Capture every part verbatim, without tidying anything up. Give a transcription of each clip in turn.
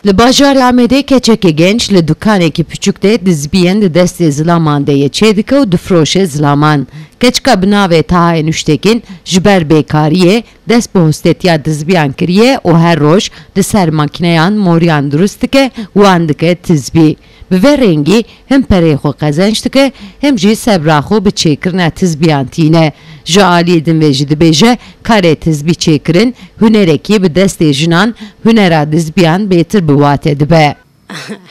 Li bajarê Amedê keçekê genç li dukanekî piçûk de dizbiyên di destê zilaman de yê çêdike û difiroşe zilaman. Keçika bi navê Tahayê Nuştekin ji ber bêkariyê dest bi hostetiya dizbiyan kiriye û her roj li ser makîneyan moriyan dirust dike, wan dike tizbî. Bi vê rengî him pereyê xwe qezenc dike, him jî sebra xwe bi çêkirina tizbiyan tîne. Ji aliyê din ve jî dibêje, karê tizbî çêkirin hunerekî bi destê jinan, hunera dizbiyan bêtir bi wate dibe.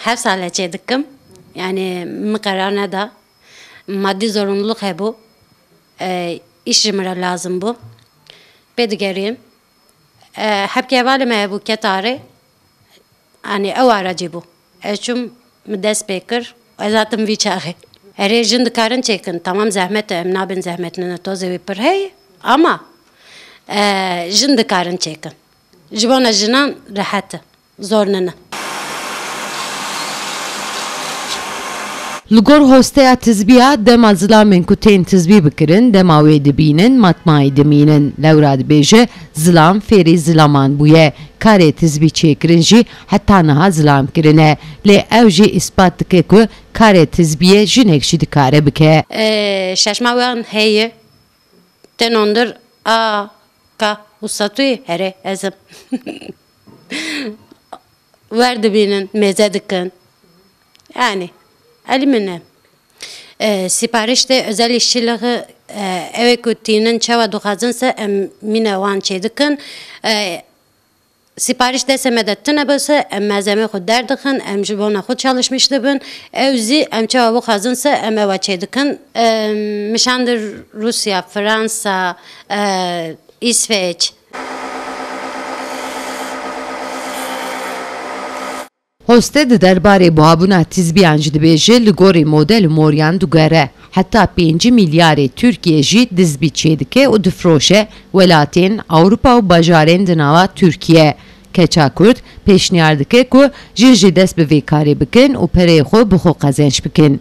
Her sale çê dikim. Yani min qerar neda. Maddi zorunluluk hebû. E, iş ji min re lazim bû. Pê digeriyim. E, hepkê hevalê me hebû ketarê. Anî ew aracî bû. Ez çûm, min dest pê kir. Ez hatim vî çaxê. Erê, jin dikarin çêkin. Tamam, zehmet e, em nabin zehmet nine, tozê wî pir heye. Ama, e, jin dikarin çêkin. Ji bona jinan rehet e. Zor nine. Li gor hosteya tizbiya, dema zilamên ku tên tizbî bikirin, dema wê dibînin, matmayî dimînin. Lewra dibêje, zilam fêrî zilaman bûye. Karê tizbî çêkirin jî heta niha zilam kirine. Lê ew jî îspat dike ku karê tizbiyê jinek jî dikare bike. Ee, şaşma wan heye. Tenondir a ka û satûyê herê ez im. Wer dibînin, mêze dikin. Yani, elî min e. E, sipariş de özel işçiliği, e, ew ê ku tînin çawa dixwazin se em mîne wan çêdikin. E, sipariş destê me de tune bise, em malzemê xwe derdixin, em ji bona xwe çalışmiş dibin. Ew zî em çawa bixwazin se em ewa çêdikin. E, mişandir Rûsya, Fransa, e, Îsveç. Hoste di derbarê buhabûna tizbiyan jî dibêje, li gorî model û moriyan dugere. Heta pêncî milyarê Tirkiye jî dizbî çêdike û difiroşe welatên Ewropa û bajarên di nava Tirkiye. Keça Kurd pêşniyar dike ku jin jî dest bi vê karê bikin û pereyê xwe bi xwe qezenc bikin.